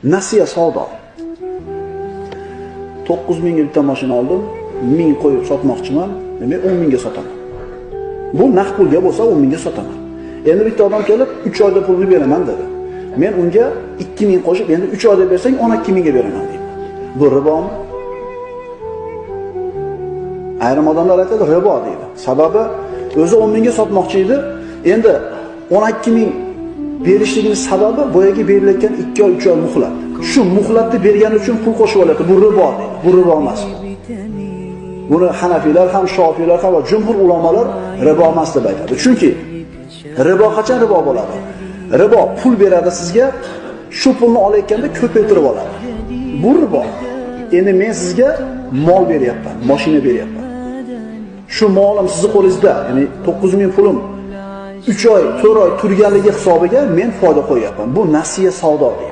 Nasiya savdo. 9 mingga bitta mashina oldim, 1000 qo'yib sotmoqchiman, demak 10 mingga sotaman. Bu naqd pulga bo'lsa 10 mingga sotaman. Endi bitta odam kelib 3 oyda pulni beraman dedi. Men unga 2000 qo'shib, endi 3 oyda bersang 12 mingga beraman deyman. Bu ribomi? Ayrim odamlar aytadi ribo deydi. Sababi o'zi 10 mingga sotmoqchi edi. Endi 12 ming berishligining sababi boyagi berilayotgan 2 oy, 3 oy muhlat. Shu muhlatni bergani uchun pul qo'shib oladi. Bu ribo deydi. Bu ribo emas. Buni Hanafiylar ham, Shofiylar ham va jumhur ulamolar ribo emas deb aytadi. Chunki ribo qachon ribo bo'ladi? Ribo pul beradi sizga, shu pulni olayotganda ko'paytirib oladi. Bu ribo. Endi men sizga mol beryapman, mashina beryapman. Shu molim sizni qo'lingizda, ya'ni 9000 pulim 3 oy, 4 oy turganligi hisobiga men foyda qo'yyapman. Bu nasiya savdo deydi.